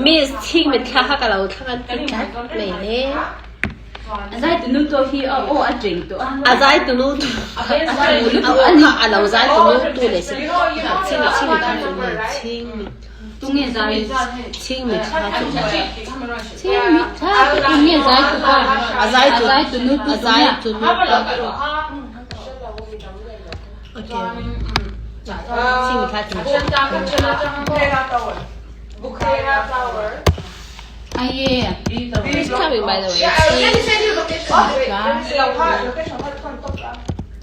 Miss thing mit thla kha ka lo thlang an ti tlat mai le. A zai tunu to hi a aw a cheng to a. A zai tunu tu a aw kha a lo zai tunu tu le si. Ching ching mit chu ni ching mit. Tunge zai ching mit thla chu. Ching mit thla tunge zai tu pa. A zai tu A zai tunu tu a zai tunu. Okay. Ching mit thla chu. Aye. Who's coming by the way?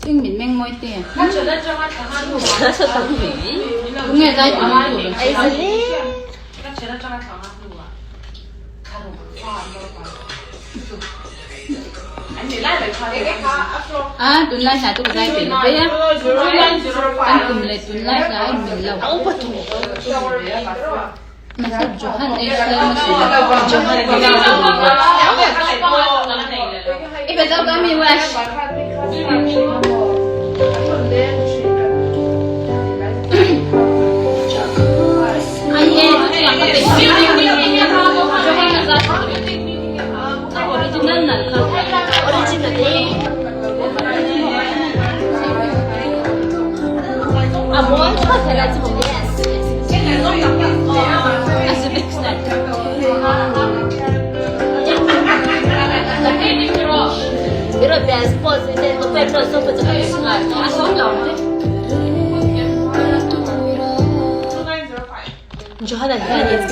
Ching mit meng moi te. Tunge zai tunu tu. Ai zale. A tunlai hla tu ka zai pe ve a. Kan kum le tunlai hla in mil lo. Au pa tu. Masa Johan ei sel ma si. Johan I pe tau ka mi wash. Aye, tu chu ka pe. Johan na zai. A original na kha. Original eh. Johanna hianin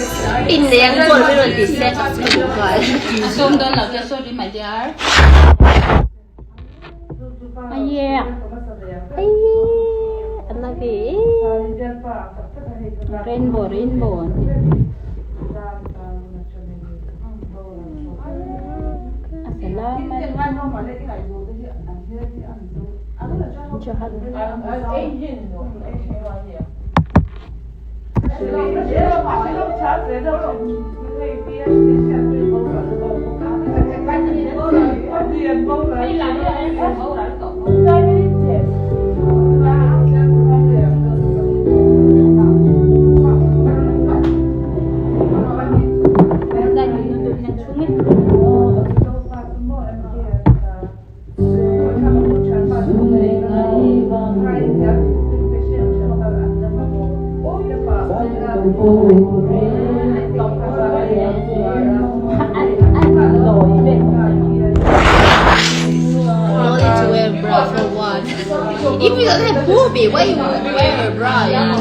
innei ang call mai rawn ti se ka duh nghal. A sawm dawn lo te sorry my dear. Rainbow rainbow an ti. No need to wear bra for what? If you don't have boobie, why you would wear a bra? Yeah.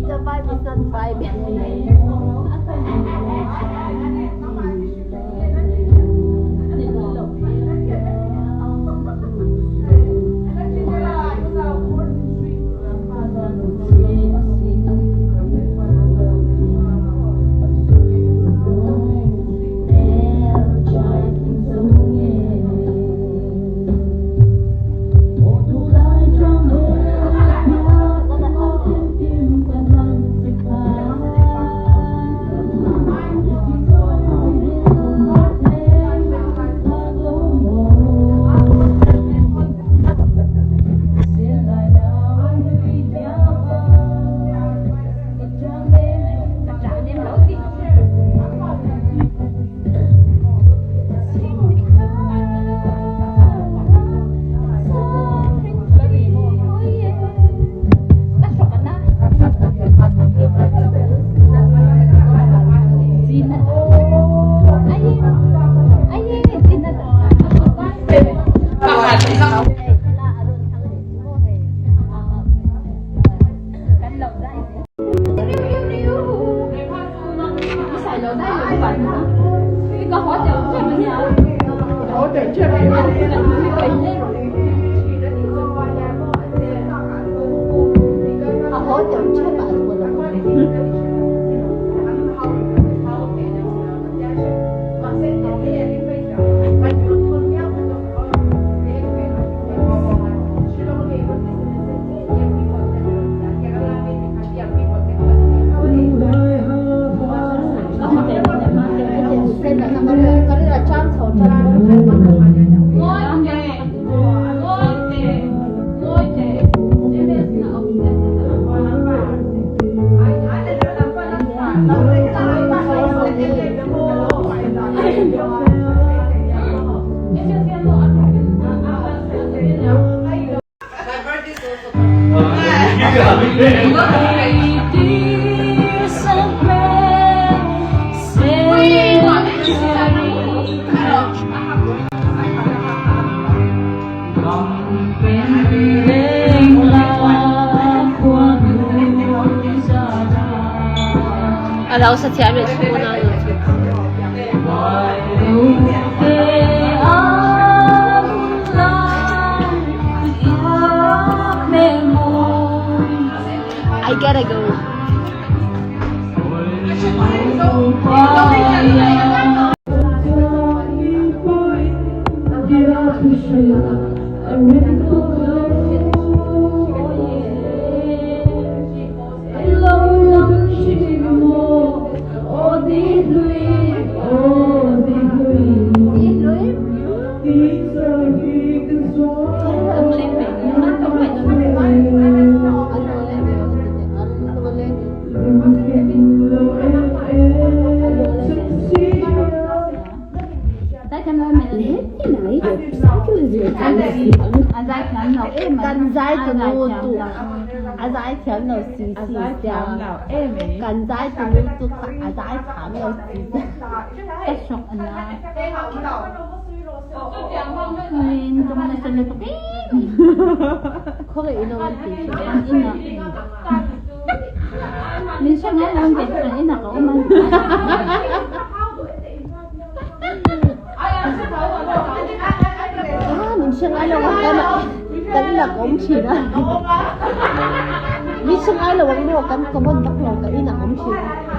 The vibe is not vibing. A lo sa thiam leh chhun a ni chu. I gotta go. Kan zai tu nu tu a zai thiam lo si si sia kan zai tu nu tu kha a zai thiam lo si si. Ka shock ana. Min tum na sa lutuk em. Khawngaih in an ti Ina. Min siya nga lang kay kan ina ka uman. Ah, min hre ngai lo ang kan kan ina ka awm thin a. Min hre ngai lo ang maw kan common vak lo ka ina ka awm thin a.